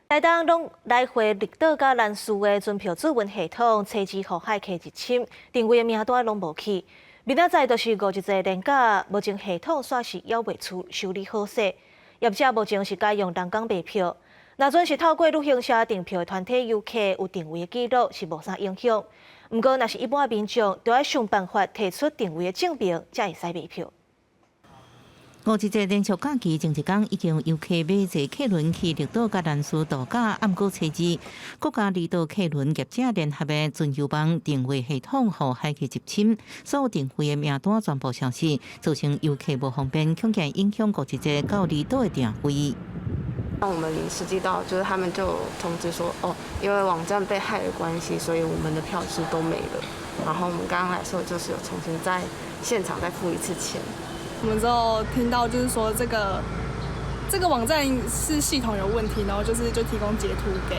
台東攏來回綠島佮蘭嶼的船票諮詢系統，初二予駭客入侵，訂位的名單攏無去。明仔載就是五一節連假，目前系統煞是猶未處修理好勢。業者目前是改用人工賣票，若準是透過旅行社訂票的團體遊客有訂位的記錄是無啥影響。毋過，若是一般民眾，著愛想辦法提出訂位的證明，才會使買票。五一節連續假期前一工，已經有遊客買坐客輪去綠島佮蘭嶼度假。毋過初二，國家離島客輪業者聯合的船遊網訂位系統予駭客入侵，所有訂位的名單全部消失，造成遊客無方便，恐驚影響五一節到離島的訂位。那我們實際到，就是他們就通知說，哦，因為網站被駭的關係，所以我們的票是都沒了。然後我們剛剛來說，就是有重新在現場再付一次錢。我們之後聽到就是說這個網站是系統有問題，然後就是就提供截圖給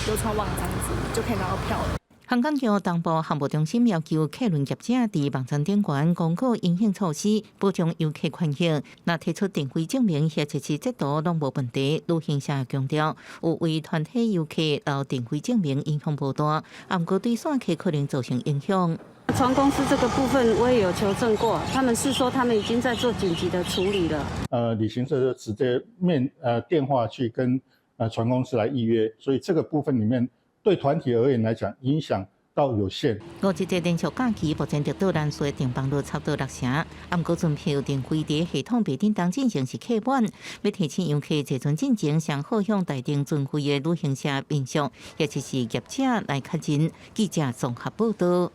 遊船網這樣子就可以拿到票了。航港局東部航務中心要求客輪業者佇網站頂懸公告因應措施，保障遊客權益。若提出訂位證明或者是截圖攏無問題。旅行社強調，有為團體遊客留訂位證明影響無大，毋過對散客可能造成影響。船公司這個部分我也有求證過，他們是說他們已經在做緊急的處理了。旅行社就直接面電話去跟船公司來預約，所以這個部分裡面對團體而言來講，影響倒有限。五一節連續假期，目前綠島蘭嶼的訂房率差不多六成，毋過船票訂位佇系統袂振動進前是客滿，欲提醒遊客坐船進前，上好向代訂船費的旅行社民宿，或者是業者來確認。記者綜合報道。